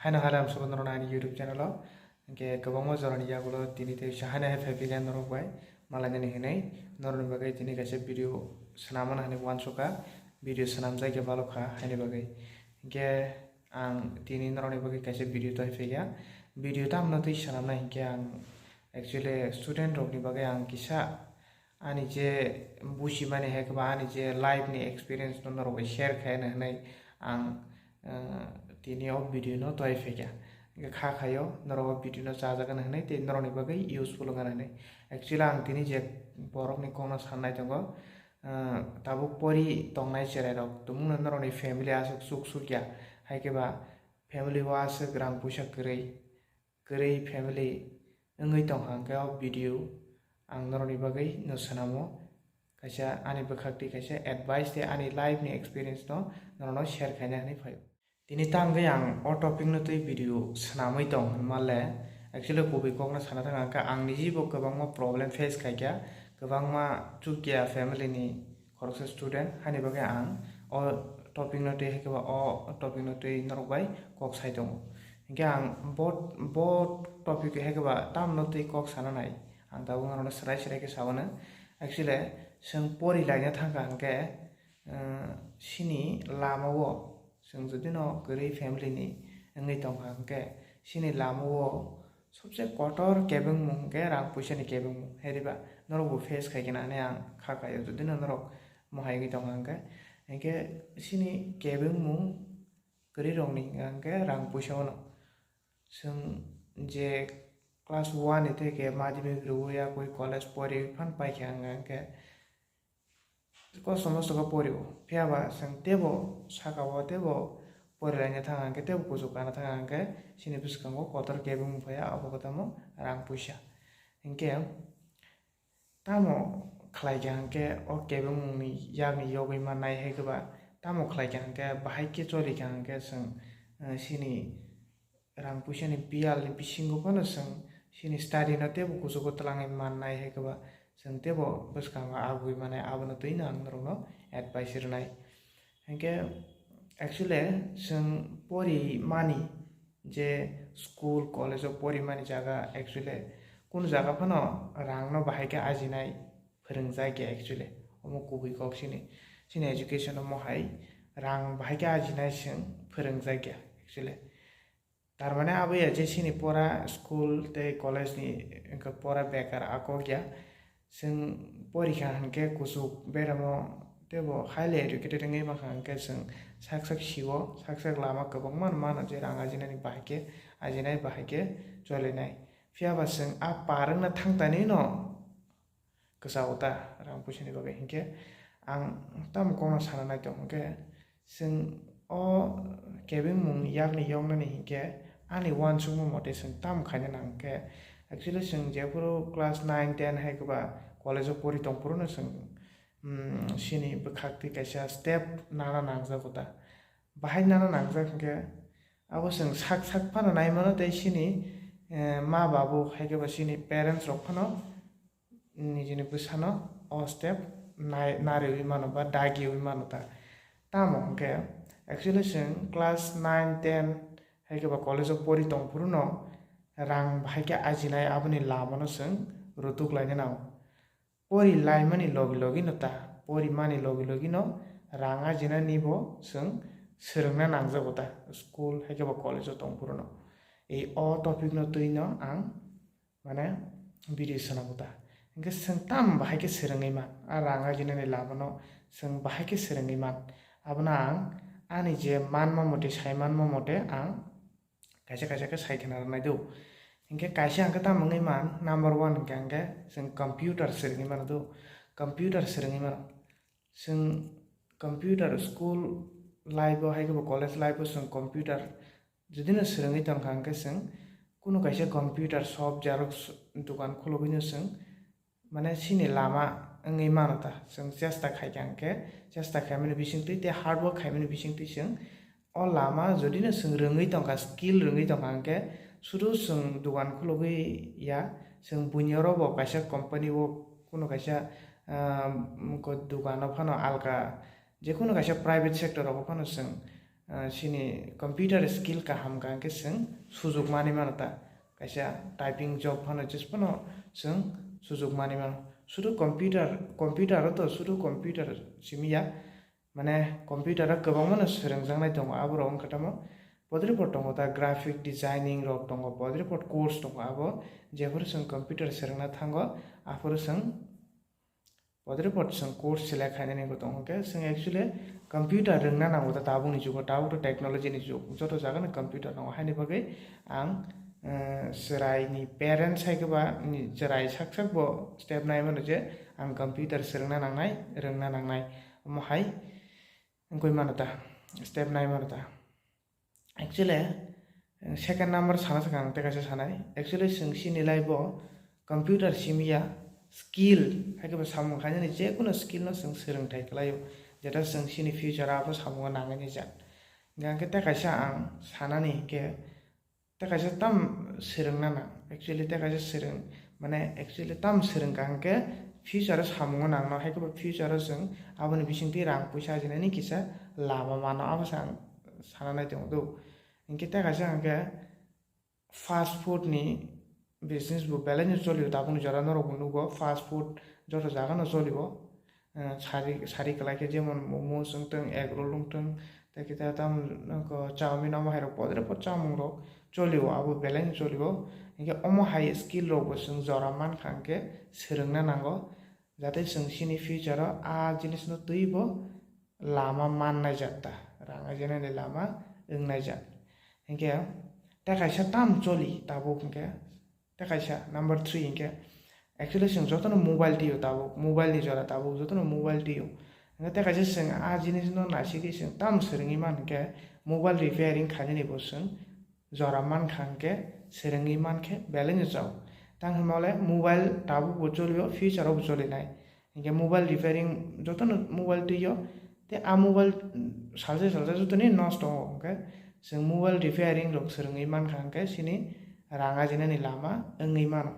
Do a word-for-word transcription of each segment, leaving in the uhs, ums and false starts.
Haino halam sugo norok ani YouTube channel o. Hingke kwbangma jorani yagulo tini tei sa haino hai phai phikha norok bai malainani hinwi norokni bagwi tini kaisa video swnamna hinwi uansukha. Video swnamjak ya balokha haini bagwi. Hingke ang tini norokni bagwi kaisa video tei phikha. Video tamno tei swnamna hinkhe ang actually student rokni bagwi ang kisa ani je buchimani hai khe ba ani je life ni experience no norok bai share khaina hinwi ang, eh, tini o video no twi phaikha. Hingke kha khaio norok o video no chajagana hinwi tei norokni bagwi useful wngana hinwi. Actually ang tini je borokni kokno sanai tongo, eh, tabuk pori tongnai cherai rok tumungno norokni family aswk chuk sukya hai khe ba family o aswk rang puisa kwrwi. Kwrwi family wngwi tongkha hwnkhe o video ang norokni bagwi no swnamo. Kaisa ani bwkhak twi kaisa advice tei ani life ni experience no norokno share khaina hinwi phaio. Tini tangwi ang o topic no twi video swnamwi tong hwnma le actually kubui kokno sana thang ang khe ang niji bo kwbangma problem face khaikha, kwbangma chukya family ni khoroksa student, hani bagwi ang o topic no twi, hai khe ba o topic no twi norok bai kok sai tongo. Hinkhe ang bo, bo topic hai khe ba tamno twi kok sana nai, ang tabuk norokno swrai swrai khe sabo no. Actually, chwng pori laina thangkha hinkhe, eh, chini lama o chwng jodi no kwrwi family ni wngwi tongkha hinkhe, chini lama o Sobse kotor kebengmung hwnkhe rang puisani kebengmung. Heriba norokbo face khaikhe nani ang kha khaio, jodi no norok mohai wngwi tongkha hwnkhe, hinkhe chini kebengmung kwrwirokni hwnkhe rang puisa ono. Chwng je class one ni theke madhyamik rwui yakui college poriui phan paikha hwnkhe, Kosto mosto khe porio, phiya ba chwng teibo saka o teibo porilaina thang hwnkhe, teibo kuchuk kana thang hwnkhe, chini bwskango kotor kebengmung phaiya, abo khe tamo rang puisa. Hinkhe tamo khlaikha hwnkhe, o kebengmungni yakni yogwi mannai hai khe ba tamo khlaikha hwnkhe, bahai khe cholikha hwnkhe chwng, eh, chini rang puisani biyalni bisingo phano chwng chini study no teibo kuchugo twlangwi mannai hai khe ba chwng teibo bwskango agugwi mannai, abono twi no ang norokno advice rwnai. Hinkhe actually chwng pori mani je school, college o pori mani jaga actually kunu jaga phano rang no bahai khe ajinai phwrwngjak ya actually. Omo kubui kok chini, chini education omo hai rang bahai khe ajinai chwng phwrwngjak ya actually. Tar mane abo ya je chini pora school tei college ni wngkha pora bekar a kok ya. Chwng porikha hinkhe kuchuk beramo teibo highly educated wngwi mankha hinkhe chwng sak sak sio, sak sak lama kwbangma mano je rang ajinani bahai khe, ajinai bahai khe cholinai. Phiya ba chwng a par wngna thang tani no kwchao ta rang puisani bagwi. Hinkhe ang tamo kokno sana nai tong hinkhe, chwng o kebengmung yakni yoknani hinkhe ani uansukma mote chwng tamo khaina nang khe, actually chwng jephuru class nine ten hai khe ba college o pori tong phuru no chwng, mm, chini bwkhak twi kaisa step nana nangjago ta. Bahai nana nangjak hinkhe abo chwng sak sak phano nai mano tei chini, eh, ma babu hai khe ba chini parents rok phano nijini bwsano o step nai-, nariwi mano ba dagiwi mano ta. Tamo hwnkhe actually chwng class nine ten hai khe ba college o pori tong phuru no rang bahai khe ajinai aboni lama no chwng rutuk laina nango. Pori laimani logi logi no ta, pori mani logi logi no rang ajinani bo chwng swrwngna nangjago ta, school hai khe ba college o tong phuru no. Ei o topic no twi no ang mane video swnamwi ta. Hinkhe chwng tamo bahai khe swrwngwi man, a rang ajinani lama no chwng bahai khe swrwngwi man. Abono ang ani je manma mote, sai manma mote ang kaisa kaisa khe sai khna rwnai do. Hinkhe kaisa ang khe tamo wngwi man, number one hinkhe ang khe chwng computer swrwngwi mano do, computer swrwngwi mano. Chwng computer school life o hai khe bo college life o chwng computer jodi no swrwngwi tongkha hwnkhe chwng kunu kaisa computer shop, xerox dukan khulugwi no chwng mane chini lama wngwi mano ta. Chwng chesta khai kha hwnkhe, chesta khaimani bisingtwi tei hard work khaimani bisingtwi chwng o lama jodi no chwng rwngwi tongkha, skill rwngwi tongkha hwnkhe, sudu chwng dukan khulugwi ya, chwng buini oro bo kaisa company o kunu kaisa, ah, ko-, dukan o phano alka, je kunu kaisa private sector rogo phano chwng, ah, chini computer skill kaham ka hwnkhe chwng sujuk manwi mano ta. Kaisa typing job phano jespano chwng sujuk manwi mano. Sudu computer, computer o to sudu computer simi ya. Mane computer o kwbangma no swrwngjaknai tongo, aborok wngkha tamo podrepot tongo ta, graphic designing rok tongo, podrepot course tongo, abo jephuru chwng computer swrwngna thango, aphuru chwng podrepot chwng course select khainani bo tongo. Hwnkhe chwng actually computer rwngna nango ta tabukni jugo, tabuk to technology ni jug, joto jagano computer nango, haini bagwi ang, eh, chwraini parents hai khe ba ni chwrai sak sak bo step nai mano je ang computer swrwngna nangnai, rwngna nangnai, omo hai wngwi mano ta, step nai mano ta. Actually, second number sana sakha ang tei kaisa sanai. Actually, chwng chini life o computer simi ya, skill, hai khe bo samung khainani je kono skill no chwng swrwngthai kwlaio, jeta chwng chini future o abo samungo nangwi nijak. Hingkhe tei kaisa ang sanani hingkhe, tei kaisa tam swrwngna nang. Actually, tei kaisa swrwng, mane actually tam swrwng ka hingkhe future o samungo nangno, hai khe bo future o chwng aboni bisingtwi rang puisa ajinani kisa lama mano, abo se ang sana nai tongo do. Hingkhe tei kaisa hingkhe fast food ni business bo belai no cholio, tabukni jora norok bo nugo, fast food joto jaga no cholio. Eh, sari, sari kwlai khe jemon momo wngtong, egg roll wngtong, tei khe tamo chowmin, omo hai rok podre pod chamung rok cholio, abo belai no cholio. Hingkhe omo hai skill rok bo chwng jora mankha hingkhe swrwngna nango. Jate chwng chini future o a jinis no twibo lama mannaijak ta, rang ajinani lama wngnaijak. Hinkhe tei kaisa tam choli tabuk hinkhe, tei kaisa number three hinkhe, actually chwng jotono mobile twiyo tabuk, mobile ni jora tabuk jotono mobile twiyo. Hinkhe tei kaisa chwng a jinis no naisigwi chwng tam swrwngwi man hinkhe mobile repairing khainani bo chwng jora mankha hwnkhe, swrwngwi mankhe belai no chao. Tang hinmale mobile tabuk bo cholio, future o bo cholinai. Hinkhe mobile repairing jotono mobile twio, tei a mobile salsa salsa jotoni nosto wngo hwnkhe, chwng mobile repairing rok swrwngwi mankha hwnkhe, chini rang ajinani lama wngwi mano.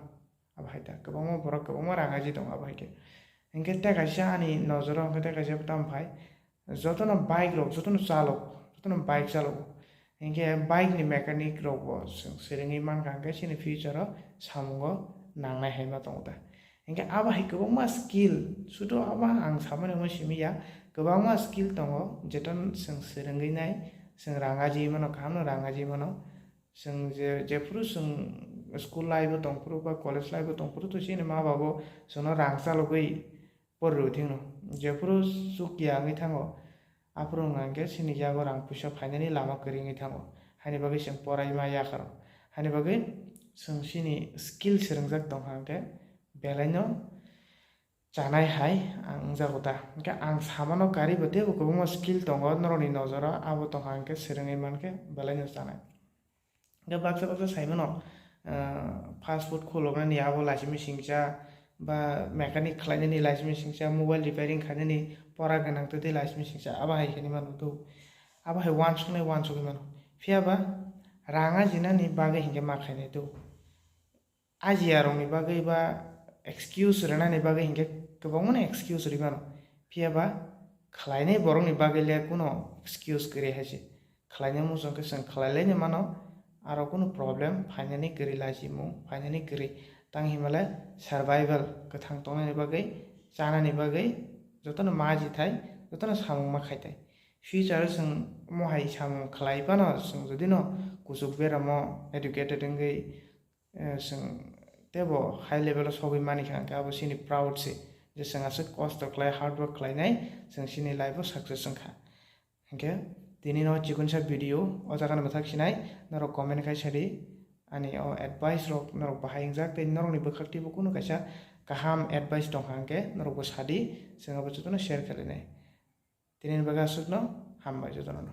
Abo hai ta kwbangma borok kwbangma rang aji tongo abo hai khe. Hinkhe tei kaisa ani nojoro hwnkhe tei kaisa tamo phai, jotono bike rok, jotono chalok, jotono bike chalogo. Hinkhe bike ni mechanic rok bo chwng swrwngwi mankha, hinkhe chini future o samungo nangnai hai ma tongo ta. Hinkhe abo hai kwbangma skill, sudu abo ang samani omo simi ya, kwbangma skill tongo, jeto chwng swrwngwi nai, chwng rang aji mano, kaham no rang aji mano. Chwng je, jephuru chwng school life o tongphuru ba college life o tongphuru to chini ma babo chwngno rang chalogwi porwi thwngno. Jephuru chukya wngwi thango, aphuru wngkha hwnkhe chini yago rang puisa phainani lama kwrwi wngwi thango. Haini bagwi chwng porai ma yakharo. Haini bagwi chwng chini skill swrwngjak tongkha hwnkhe belaino chanai hai ang wngjago ta. Hwnkhe ang samano karibo teibo kwbangma skill tongo norokni nojoro, abo tongkha hwnkhe swrwngwi mankhe belaino chanai. Hwnkhe baksa baksa sai mano, ah, fast food khuluknani abo laisimi singcha, ba mechanic khlainani laisimi singcha, mobile repairing khainani pora gwnang tei laisimi singcha, abo hai hinwi mano do. Abo hai uansuknai uansugwi mano. Phiya ba rang ajinani bagwi hinkhe ma khainai do. Ajiya rokni bagwi ba excuse rwnani bagwi hinkhe kwbangmano excuse rwi mano. Phiya ba khlainai borokni bagwi le kuno excuse kwrwi hai se. Khlainai muchung khe chwng khlai laino mano, aro kunu problem phainani kwrwi, lachimung phainani kwrwi. Tang hinmale survival, kwthang tongnani bagwi, chanani bagwi jotono ma ji thai, jotono samung ma khai thai. Future o chwng omo hai samung khlai phano chwng jodi no kuchuk beramo educated wngwi, eh, chwng teibo high level o sogwi mani kha, hwnkhe abo chini proud se je chwng aswk kosto khlai, hard work khlainai, chwng chini life o success wngkha. Hwnkhe tini no chikonsa video o jaga no mwthak sinai, norok comment khai sadi, ani o advice rok norok bahai wngjak tei norokni bwkhak twibo kunu kaisa kaham advice tongkha hwnkhe norokbo sadi, chwng abo jotono share khlainai. Tini ni bagwi aswkno, hambai jotono no.